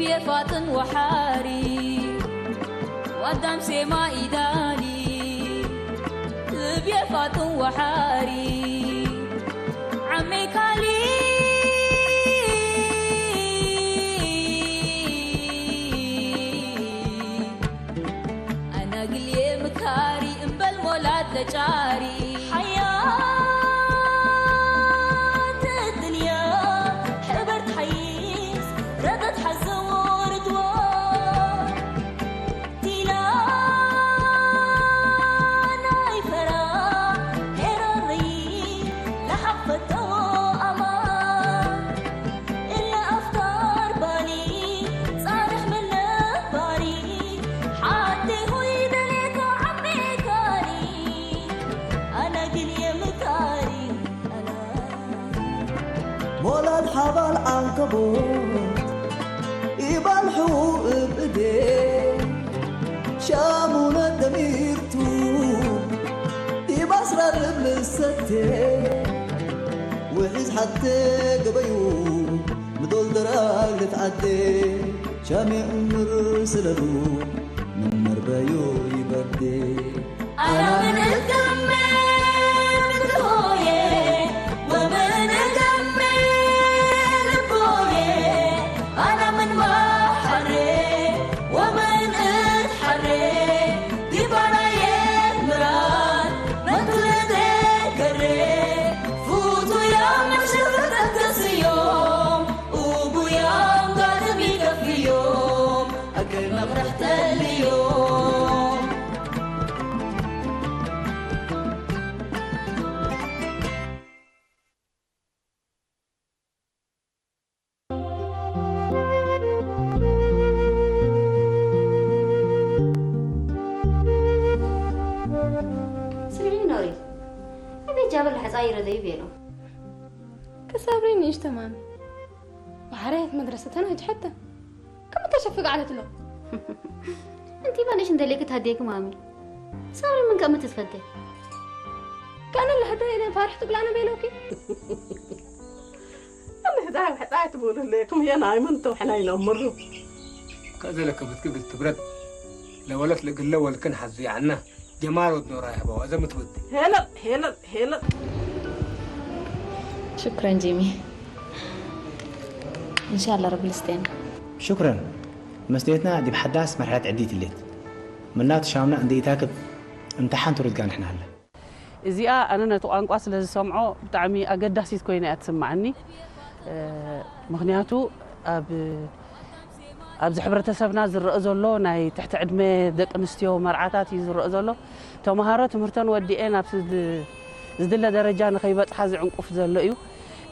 ብየፋጥን ወሓሪ ዋዳም ሴማ ኢዳሊ ብየፋጥን ወሓሪ ዓሜካሊ ኣናግልየ ምካሪ እምበል ሞላት ለጫሪ ሓያት እድንያ ሕበርት ሓይስ ረደት ሓዘዎ ርድዋ ቲላ ናይ ፈራ ኤረሪ ለሓፈተዎ ኣማ እለ ኣፍካር ባሊ ጻርሕ መነባሪ ሓቲ ሆይ ደሌካ ዓሜካሪ ኣነ ግን የምካሪ ኣነ ሞላል ሓባል ዓንከቦት ኢባል ሕዉ እብ እዴ ሻሙነ ደሚርቱ ዲብ ኣስራር እብ ልሰቴ ውሒዝ ሓቴ ገበዩ ምዶል ደራግ ልትዓዴ ሻሜ እምር ስለሉ ምን መርበዩ ይበዴ أنا من الدم بتهوية ومن الدم بتهوية أنا من بحري ومن اتحري دي براية مراد ما تلدي كري فوتوا يا مشفتك يوم وبو يوم قادم يكفي يوم أكل مغرح تلي يوم ስምዒ ኖሪ፣ ኣበይ ጃበል ሕፃ ይረደዩ ቤሎ። ክሳብሪ ንእሽተ ማሚ፣ ብሓርያት መድረሰተን ኣይትሐተን። ከም ተሸፍግ ዓለት ኣሎ። እንቲ ባንሽ እንደሌክ ታዴክ ማሚ። ሳብሪ ምን ከም ትትፈደ። كان الهدايا اللي فرحت بلا أنا بيلوكي. الهدايا وحطايت بقول لكم هي نايمة انتو وحنا ينمروا. ከዘለከ ብትክግል ትብረድ ለወለት ለግለ ወልክን ሐዚ ዓና ጀማል ወድ ኖራ ያህባው እዘ ምትወዲ هلا هلا هلا شكرا جيمي. إن شاء الله رب الاستين. شكرا. መስደየትና ዲብ ሓዳስ መርሐለት ዕዲት እሌት። ምናቱ ሻምና እንደ ኢታክብ እምተሓን ትሩድ ጋንሕና ኣለ። እዚኣ ኣነ ነቲ ቋንቋ ስለ ዝሰምዖ ብጣዕሚ ኣገዳሲት ኮይና እያ ትስምዓኒ። እ፣ ምኽንያቱ ኣብ ኣብዚ ሕብረተሰብና ዝረአ ዘሎ ናይ ትሕቲ ዕድመ ደቂ ኣንስትዮ መርዓታት እዩ ዝረአ ዘሎ። ተምሃሮ ትምህርተን ወዲኤን ኣብ ዝድ- ዝድለ ደረጃ ንኸይበጽሓ ዝዕንቁፍ ዘሎ እዩ።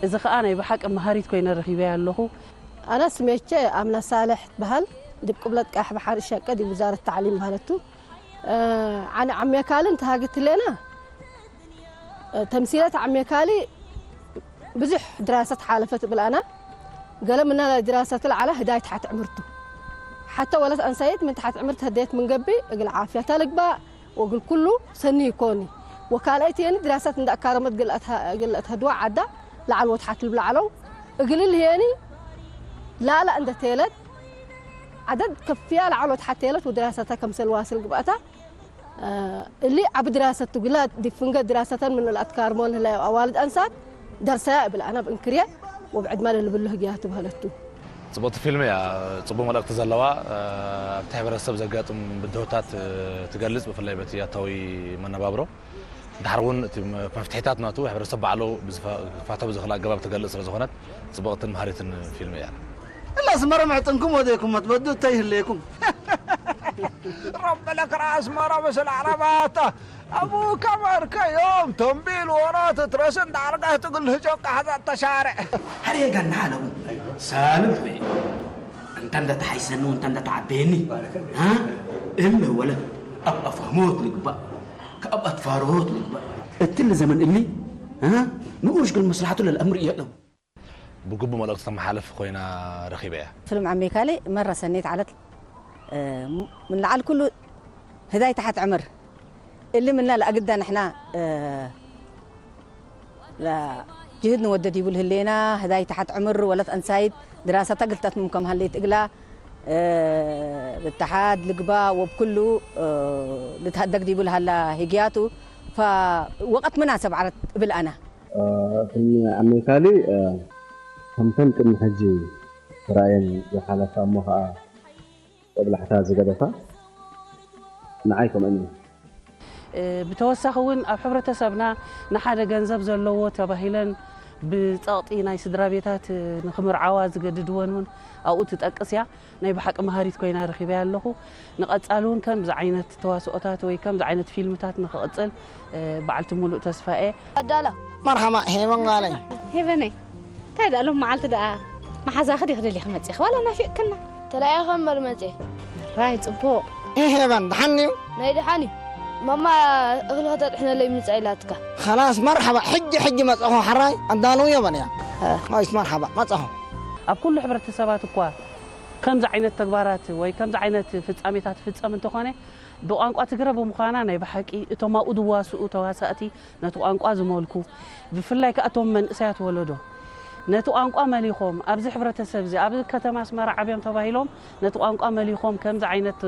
እዚ ኸኣ ናይ ብሓቂ መሃሪት ኮይነ ረኺበያ ኣለኹ። ኣነ ስሜቼ ኣምና ሳልሕ ትበሃል ድብ ቅብለት ቃሕ ብሓር ሸቀ ዲብ ውዛረት ታዕሊም በሃለቱ ዓነ ዓሜካልን ተሃግት ሌና ተምሲለት ዓሜካሊ ብዙሕ ድራሰት ሓለፈት ብልኣና ገለ ምና ድራሰት ለዓላ ህዳይ ተሓት ዕምርቱ ሓተ ወለት ኣንሳይት ምን ተሓት ዕምርት ህደየት ምንገቢ እግል ዓፍያታ ልግባእ ወግል ኩሉ ሰኒ ይኮኒ ወካልአይት የኒ ድራሰት እንዳ ኣካረመት ግልአት ህድዋ ዓዳ ለዓል ወትሓት ልብላ ዓለው እግልል የኒ ላላ እንደ ቴለት ዓደድ ከፍያ ለዓል ወትሓት ቴለት ወድራሰታ ከምሰል ዋስል ግብአታ እሊ ዓቢ ድራሰት ትጉላ ዲፍንገ ድራሰተን ምን ለኣትካርሞን ህላዩ ኣዋልድ ኣንሳት ደርሰያ እብል ኣና ብእንክርየ ወብዕድማ ለልብሉ ህግያቱ በህለቱ። ጽቡቕቲ ፊልም እያ። ጽቡቕ መልእኽቲ ዘለዋ፣ ኣብቲ ሕብረተሰብ ዘጋጥም ብድሆታት ትገልጽ፣ ብፍላይ በቲ ኣታዊ መነባብሮ። ድሓር እውን እቲ መፍትሒታት ናቱ ሕብረተሰብ ባዕሉ ክፋቶ ብዝኽእል ኣገባብ ትገልጽ ስለ ዝኾነት ጽቡቕትን መሃሪትን ፊልም እያ። እላ ኣስመራ ምዕጥንኩም ወደይኩም መትበዱ እንታይ ይህለየኩም። ረቢ ለክራ ኣስመራ ምስል ዓረባታ ኣቡ ከመርከዮም ተንቢል ወራት ትረስን ዳርጋ ትግል ህጨቃ ሓዛት ተሻርዕ። هريقا نعلم سالم أنت أنت تحيسنو أنت أنت تعبيني ها إلا ولا أبقى فهموت لقبا كأبقى تفاروت لقبا التل زمن اللي ها نقولش كل مصلحته للأمر يعلم ብግቡእ መልእኽቲ ተመሓልፍ ኮይና ረኺበያ። ፍልም ዓሜካሊ መራ ሰኔት ዓለት ምን ለዓል ኩሉ ህዳይ ተሓት ዕምር እሊ ምና ለአግዳ ንሕና ጅህድ ንወደድ ይብል ህሌና ህዳይ ተሓት ዕምር ወለት አንሳይት ድራሰታ ግልጠት ምም ከም ሃለይት እግላ እ፣ ብተሓድ ልግባ ወብኩሉ፣ እ፣ ልትሃደግ ዲቡ ልሃላ ህግያቱ፣ ፈወቐት ምናሰብ ዓረት እብል ኣና። እ፣ ፍልሚ ኣሜካሊ፣ እ፣ ከምተን ቅድሚ ሕጂ ተራእየን ዝሓለፋ እሞ ኸዓ ጦብላሕታ ዝገደፋ ንዓይ ከምአን እዩ። እ፣ ብተወሳኺ እውን ኣብ ሕብረተሰብና ንሓደ ገንዘብ ዘለዎ ተባሂለን ብጸቕጢ ናይ ስድራ ቤታት፣ እ፣ ንኽምርዓዋ ዝገድድወን እውን ኣብኡ ትጠቅስ እያ። ናይ ብሓቂ መሃሪት ኮይና ረኺበያ ኣለኹ። ንቐጻሊ እውን ከምዚ ዓይነት ተዋስኦታት ወይ ከምዚ ዓይነት ፊልምታት ንኽቕጽል፣ እ፣ በዓልቲ ሙሉእ ተስፋ እየ። ኣዳላ። መርሓባ ሄበን ጓለይ። ሄበነይ፣ እንታይ ደኣ ሎም መዓልቲ ደኣ መሓዛኺ ዲኺ ደሊኺ መጺኺ? ዋላ ናፊቕክና። ተላኢኻ እምበር መጺኤ። ራይ ጽቡቕ። ሄበን፣ ደሓን እዩ? ናይ ደሓን እዩ። ማማ እኽሊ ከተጥሕነለይ ምጻእ ኢላትካ። ኸላስ፣ መርሓባ፣ ሕጂ፣ ሕጂ መጻኹ፣ ሓራይ፣ ኣዳልው የበን እያ። እ። ማይስ፣ መርሓባ፣ መጻኹ። ኣብ ኩሉ ሕብረተሰባት እኳ ከምዚ ዓይነት ተግባራት ወይ ከምዚ ዓይነት ፍጻሜታት ይፍጸም እንተኾነ፣ ብቋንቋ ትግረ ብምዃና ናይ ብሓቂ እቶም ኣብኡ ዝዋስኡ ተዋሳእቲ ነቲ ቋንቋ ዝመልኩ፣ ብፍላይ ከኣ እቶም መንእሰያት ወለዶ ነቲ ቋንቋ መሊኾም፣ ኣብዚ ሕብረተሰብ እዚ፣ ኣብ ከተማ ኣስመራ ዓብዮም ተባሂሎም ነቲ ቋንቋ መሊኾም ከምዚ ዓይነት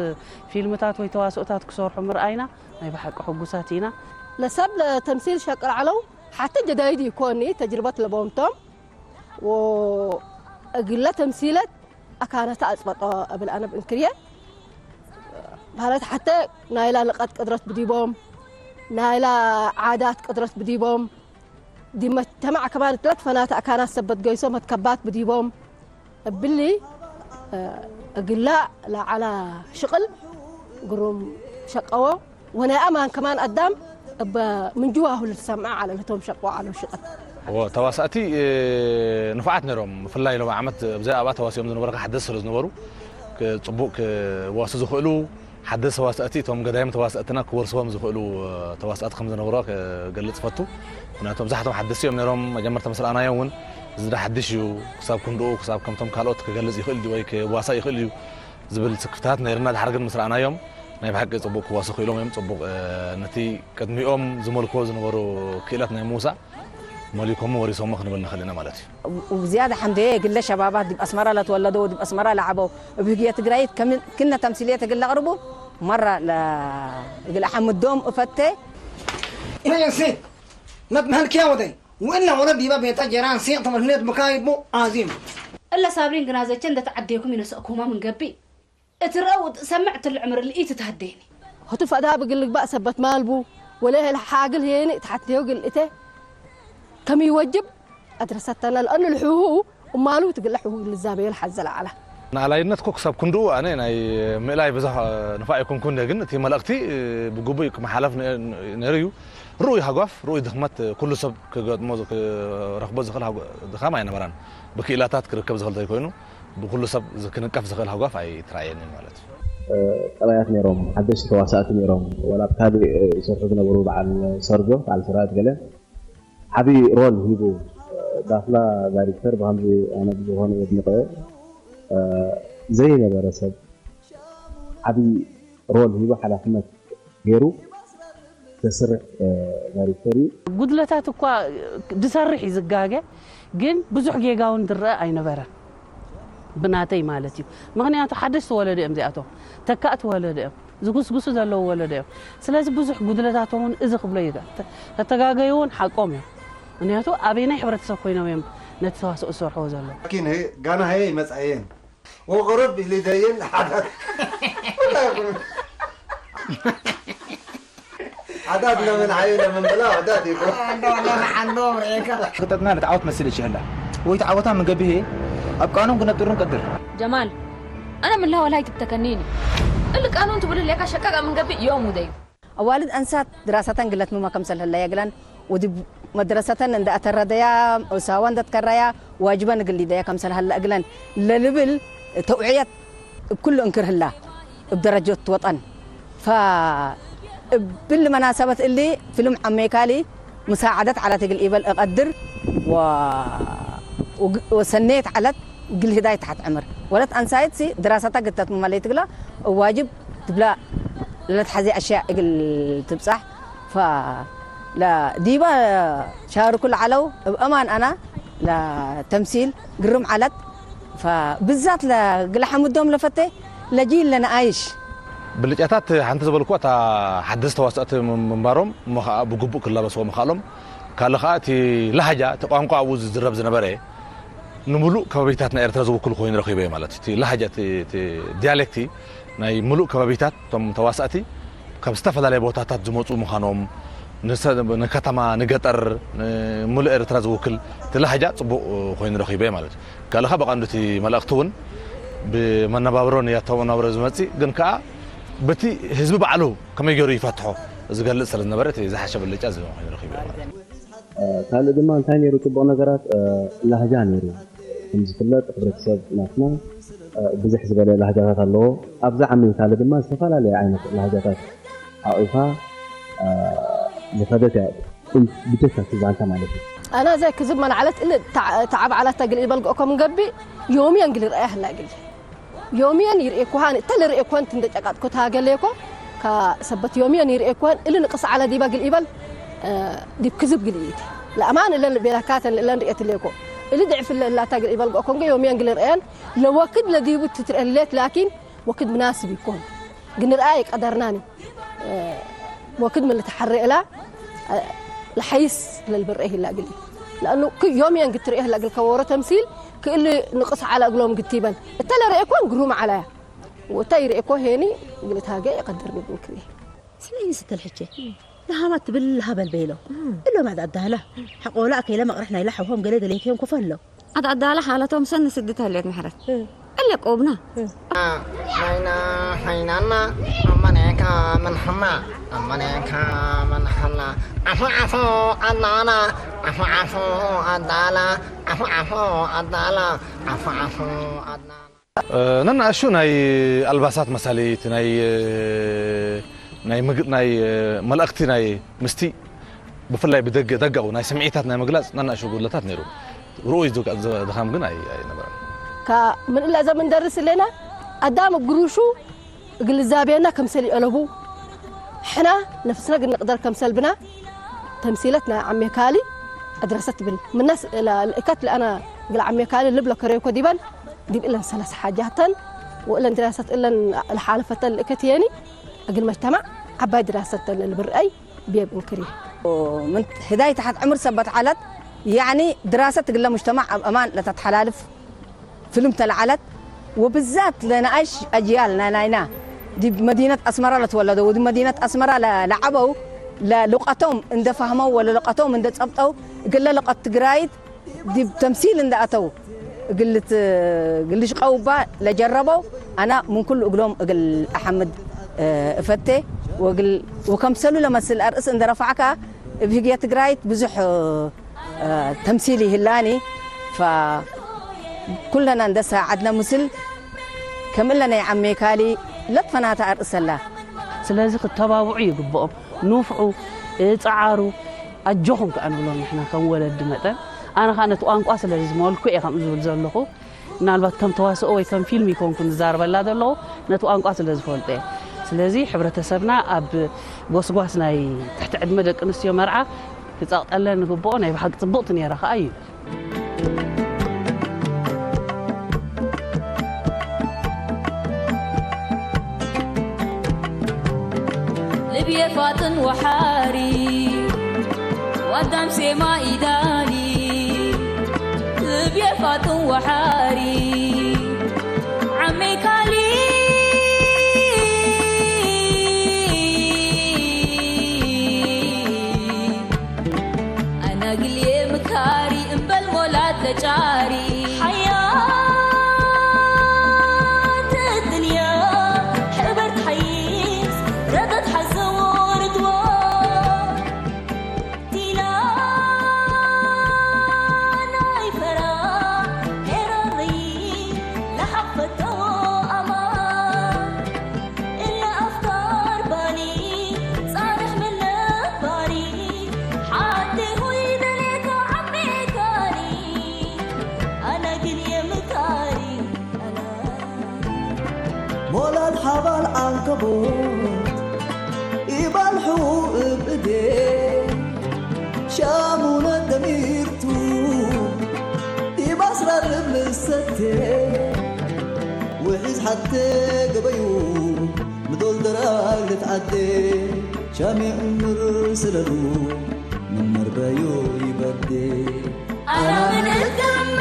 ፊልምታት ወይ ተዋስኦታት ክሰርሑ ምርኣይና ናይ ብሓቂ ሕጉሳት ኢና። ለሰብ ለተምሲል ሸቅል ዓለው ሓተ ጀዳይድ ይኮኒ ተጅርበት ለቦምቶም ወእግለ ተምሲለት ኣካነተ ኣጽበጦ እብል ኣነ ብእንክርየ። ማለት ሓተ ናይላ ልቀት ቅድረት ብዲቦም፣ ናይላ ዓዳት ቅድረት ብዲቦም፣ ዲመ-፣ ተማዕ ከማን እትለት ፈናተ ኣካናት ሰበት ገይሶ መትከባት ብዲቦም እብሊ፣ እ፣ እግላ ለዓላ ሽቕል ግሩም ሸቀዎ። ወናይ ኣማን ከማን ኣዳም እበ ምንጅዋሁ ልትሰምዐ ዓለለቶም ሸቆ ዓለው ሽቕል። እዎ፣ ተዋሳእቲ፣ እ፣ ንፉዓት ነይሮም። ብፍላይ ሎም ዓመት ብዛይ ኣብኣ ተዋሲኦም ዝነበሩ ከኣ ሓደስ ስለ ዝነበሩ፣ ክ-፣ ጽቡቕ ክዋሱ ዝኽእሉ ሓደስ ተዋሳእቲ፣ እቶም ገዳይም ተዋሳእትና ክወርስዎም ዝኽእሉ፣ እ፣ ተዋሳእቲ ከም ዝነበሩ ክገልጽ ፈቱ። ምክንያቱ ብዛሕቶም ሓደስ እዮም ነይሮም። መጀመርታ ምስ ረኣናዮም እውን፣ እዚ ዳ ሓድሽ እዩ፣ ክሳብ ክንድኡ፣ ክሳብ ከምቶም ካልኦት ክገልጽ ይኽእል ድዩ ወይ ክዋሳእ ይኽእል እዩ ዝብል ስክፍታት ነይርና። ድሓር ግን ምስ ረኣናዮም፣ ናይ ብሓቂ ጽቡቕ ክዋሱ ክኢሎም እዮም። ጽቡቕ፣ እ፣ ነቲ ቅድሚኦም ዝመልክዎ ዝነበሩ ክኢላት ናይ ምውሳእ መሊኮሞ ወሪሶሞ ክንብል ንኽእል ኢና ማለት እዩ። وبزيادة حمدية يقول له شبابات دي بأسمرة لا تولدوا ودي بأسمرة لعبوا بهجية تقرأيت كم كنا تمثيلية تقول له أغربوا مرة لا يقول أحمد دوم أفتي. إيه يا سيد، ما تمهلك يا ودي، وإلا ولد يبقى بيتا جيران سيد طبعا هنيت مكايب مو عظيم. እለ ሳብሪን ግና ዘቸ እንደ ተዓዴኩም ይነሰእኩማ ምን ገቢ። እትረእ ውጥ ሰምዕ ትልዕም ርልኢት ትሃደይኒ። ሆቱ ፈዳ ብግል ልግባእ ሰበት ማልቡ፣ ወለ ሄል ሓግል ሄኒ ተሓቴው ግል እተ ከም ይወጅብ ኣድረሰተና ለአኑ ልሕሁ እማሉ ትግለ ሕሁ ግል ዛበየ ለሓዘ ለዓላ። ንኣላይነት እኮ ክሳብ ክንድኡ ኣነ ናይ ምእላይ ብዙሕ ንፋዕ ኣይኮንኩን፣ ግን እቲ መልእኽቲ ብግቡእ ክመሓለፍ ነ-፣ ነይሩ እዩ። ርኡይ ሃጓፍ፣ ርኡይ ድኽመት ኩሉ ሰብ ክገጥሞ ዝ-፣ ክረኽቦ ዝኽእል ሃጓ-፣ ድኻም ኣይነበራን። ብክኢላታት ክርከብ ዝኽእል እንተይኮይኑ፣ ብኩሉ ሰብ ዝ-፣ ክንቀፍ ዝኽእል ሃጓፍ ኣይተራእየንን ማለት እዩ። እ፣ ጠባያት ነይሮም፣ ሓደሽቲ ተዋሳእቲ ነይሮም፣ ዋላ ኣብ ካልእ፣ እ፣ ይሰርሑ ዝነበሩ በዓል ሰርጆ፣ በዓል ስራት ገለ ዓብዪ ሮል ሂቡ፣ እ፣ ዳፍላ ዳይሬክተር ብኸምዚ ኣነ ብዝኾነ የድንቐዮ፣ እ፣ ዘይነበረ ሰብ ዓብዪ ሮል ሂቡ ሓላፍነት ገይሩ ዘስርሕ፣ እ፣ ዳይሬክተር እዩ። ጉድለታት እኳ ዝሰርሕ እዩ ዝጋገ፣ ግን ብዙሕ ጌጋ እውን ዝረአ ኣይነበረን ብናተይ ማለት እዩ። ምኽንያቱ ሓደሽቲ ወለዶ እዮም እዚኣቶም፣ ተካእቲ ወለዶ እዮም፣ ዝጉስጉሱ ዘለዉ ወለዶ እዮም። ስለዚ ብዙሕ ጉድለታቶም እውን እዚ ክብሎ ይግባእ። ተ-፣ ተተጋገዩ እውን ሓቆም እዮም። ምኽንያቱ ኣበየናይ ሕብረተሰብ ኮይኖም እዮም ነቲ ተዋስኦ ዝሰርሕዎ ዘለዉ? ላኪን ሄ-፣ ጋና ሀየ ይመጻየን ወቅርብ ኢሊደይን ሓዳት ሓዳት ለምን ሓዩ ለምን ብላ ሓዳት ይኮ። ክጠጥና ንተዓወት መስል እሽህላ ወይ ተዓወታ ምንገብሄ ኣብ ቃኑን ክነብጥሩን ቀድር። ጀማል፣ ኣነ ምን ላወላይ ትብተከኒኒ። እል ቃኑን ትብሉ ሌካ ሸቃቃ ምንገብእ ዮም ውደዩ። ኣዋልድ ኣንሳት ድራሳተን ግለት ምማ ከምሰል ህለያ ግለን ወዲ መድረሰተን እንደ ኣተረደያ ሳዋ እንደ ትከረያ ዋጅበን ግሊደያ ከምሰል ሀለ እግለን ለልብል ተውዕየት እብ ኩሉ እንክር ህላ እብ ደረጀት ወጠን። ፈ እብል መናሰበት እሊ ፍልም ዓሜካሊ ሙሳዓደት ዓላት እግል ኢበል እቀድር ወ-፣ ወግ-፣ ወሰኔት ዓለት እግል ህዳይ ተሓት ዕምር ወለት ኣንሳይት ሲ ድራሳታ ግተት መማለይ ትግላ ዋጅብ ትብላ ለለት ሓዚ ኣሽያ እግል ትብጻሕ ፈ ለ-፣ ዲባ ሻርኩ ለዓለው እብ እማን ኣና ለተምሲል ግርም ዓለት ፈ فبالذات لقلحة مدوم لفتة لجيل لنعايش. ብልጫታት ሓንቲ ዝበልኩዋ እታ ሓደስቲ ተዋሳእቲ ምንባሮም እሞ ኸዓ ብግቡእ ክላበስዎ ምኽኣሎም። ካልእ ኸዓ እቲ ላህጃ፣ እቲ ቋንቋ ኣብኡ ዝዝረብ ዝነበረ ንምሉእ ከባቢታት ናይ ኤርትራ ዝውክል ኮይኑ ረኺበዮ። ማለት እቲ ላህጃ፣ እቲ፣ እቲ ዲያሌክቲ ናይ ምሉእ ከባቢታት እቶም ተዋሳእቲ ካብ ዝተፈላለየ ቦታታት ዝመፁ ምዃኖም፣ ንሰ-፣ ንከተማ፣ ንገጠር፣ ንምሉእ ኤርትራ ዝውክል እቲ ላህጃ ፅቡቕ ኮይኑ ረኺበዮ ማለት እዩ። ካልእ ኸዓ ብቐንዱ እቲ መልእኽቲ እውን ብመነባብሮ ንያታዊ መናብሮ ዝመፅእ ግን ከዓ በቲ ህዝቢ ባዕሉ ከመይ ገይሩ ይፈትሖ ዝገልፅ ስለ ዝነበረ እቲ ዝሓሸ ብልጫ እዚ ኮይኑ ረኺበዮ ማለት እዩ። ካልእ ድማ እንታይ ነይሩ ጽቡቕ ነገራት? ላህጃ ነይሩ። ከም ዝፍለጥ ሕብረተሰብ ናትና ብዙሕ ዝበለ ላህጃታት ኣለዎ። ኣብዛ ዓሚ ካልእ ድማ ዝተፈላለየ ዓይነት ላህጃታት ሓቑፋ ዝኸደት እያ። ብጀካ ዛንታ ማለት እዩ። ኣና ዘ ክዝብ መን ዓለት እል ተዓብ ዓላት ተግል ኢበል ገእኮም ገቢ ዮሚ እንግል ርኣያ ህላ ግል ዮሚየን ይርእየኩሃን እተለ ርእየኩሃን ትንደ ጨቃጥኩት ሃገሌኮ ከሰበት ዮሚየን ይርእየኩሃን እልን ቅስ ዓለ ዲባ ግል ኢበል ዲብ ክዝብ ግል ኢት ለኣማን እለን ቤላካተን እለን ርእየት ሌኮ እሊ ድዕፍለ እላታ ግል ኢበል ገእኮንገ ዮሚየን ግል ርእያን ለወክድ ለዲቡ ትትርአሌት ላኪን ወክድ ምናስብ ይኮን ግን ርኣ ይቀደርናኒ ወክድ ምን ልትሓሬ እላ ለሓይስ ለልብርኤ ይላግል ለአኑ ዮምየን ግትርኤ ይላግል ከወሮ ተምሲል ክእል ንቅስ ዓላ እግሎም ግቲበን እተለ ርኤኮን ግሩም ዓላያ ወታ ይርኤኮ ሄኒ ግልት ሃገ የቀድር ግብን ክብየ ስለይን ስትል ሕቼ ለሃማ ትብል ሃበል በይሎ እሎም ኣዳላ ሓቆላ ከይለ መቅርሕ ናይላ ሓውሆም ገለ ገሌትዮም ኮፈ ኣሎ ኣዳላ ሓለቶም ሰን ስድት ሃልዮት ምሕረት እለ ቆብና ናይና ሓይናና ኣመኔካ መንሐና ኣመኔካ መንሐና ዓፎ ዓፎ ኣዳላ ዓፎ ዓፎ ኣዳላ ዓፎ ዓፎ ኣዳላ ዓፎ ዓፎ ኣዳላ ነናእሹ ናይ ኣልባሳት መሳሊት ናይ ናይ ምግብ ናይ መልእኽቲ ናይ ምስቲ ብፍላይ ብደገ ደጋኡ ናይ ስምዒታት ናይ ምግላጽ ነናእሹ ጉድለታት ነይሩ። ርኡይ ዝግ- ዝ- ድኻም ግን ኣይ- ኣይነበረን። ካ ምን እላ ዘመን ደርስ ሌና ኣዳም ግሩሹ ግልዛቤና ከምሰል ይአለቡ ሕና ነፍስና ግን ንቅደር ከምሰል ብና ተምሲለት ናይ ዓሜካሊ ኣድረሰት ትብል ምናስ እላ ልእከት ለአና ግል ዓሜካሊ ልብለ ከረዮኮ ዲበን ዲብ እለን ሰለስ ሓጃተን ወእለን ድራሰት እለን ለሓለፈተን ልእከት የኒ እግል መጅተማዕ ዓባይ ድራሰት ተለ ልብርአይ ቤብ እንክሪ من هداية تحت عمر سبت علت يعني دراسة تقول مجتمع أمان لتتحلالف فيلم تلعلت وبالذات لنعيش أجيال ناينا دي مدينة أسمرة لتولدوا ودي مدينة أسمرة ل- لعبوا ل- لقتهم اندفهموا ولا لقتهم اندتصبتوا قال لقت تقرايت ዲብ ተምሲል እንዳኣተው እግል ት- እግል ሽቀው እባ ለጀረበው ኣና ምን ኩሉ እግሎም እግል ኣሐምድ እ፣ እፈቴ ወእግል ወከምሰሉ ለመስል ኣርእስ እንደ ረፋዕካ እብ ህግየ ትግራይት ብዙሕ እ፣ ተምሲል ይህላኒ ፈ ኩለና እንደ ሳዓድና ምስል ከም እለ ናይ ዓሜ ካሊ ለጥፈናታ ኣርእሰላ ስለዚ ክተባብዑ ይግብኦም ንውፍዑ እ፣ ጸዓሩ ኣጆኹም ከኣ ንብሎም ንሕና ከም ወለዲ መጠን ኣነ ከኣ ነቲ ቋንቋ ስለ ዝመልኩ እየ ከምኡ ዝብል ዘለኹ ምናልባት ከም ተዋስኦ ወይ ከም ፊልም ይኮንኩን ዝዛረበላ ዘለኹ ነቲ ቋንቋ ስለ ዝፈልጦ እየ ስለዚ ሕብረተሰብና ኣብ ጎስጓስ ናይ ትሕቲ ዕድመ ደቂ ኣንስትዮ መርዓ ክጸቕጠለን ንግብኦ ናይ ብሓቂ ጽብቕቲ ነይራ ከኣ እዩ ልብየ ፋጥን ወሓሪ ዋዳም ሴማ ኢዳሊ ልብየ ፋጥን ወሓሪ ዓመይ ካሊ ኣናግልየ ምካሪ እምበል ሞላት ለጫሪ ሓያት እድንያ ሕበርት ሓይስ ረደት ሓዘዎ ርድዋ ዲና ናይ ፈራ ኤረሪ ለሓፈተዎ ኣማ እለ ኣፍካር ባኒ ጻርሕ ምን ነባሪ ሓዲ ሆይ ደሌካ ዓቤካኒ ኣነ ግን የምካሪ ኣነ ሞላል ሓባል ዓንከቦት ኢባልሑ እብ እዴ ሻሙነ ደሚርቱ ኢባስራር እብ ልሰቴ ኣተ ገበዩ ምዶል ደራግለት ኣደ ሻሚ እምር ስለሉ ምመርበዩ ይበዴ ኣና ምን እትመ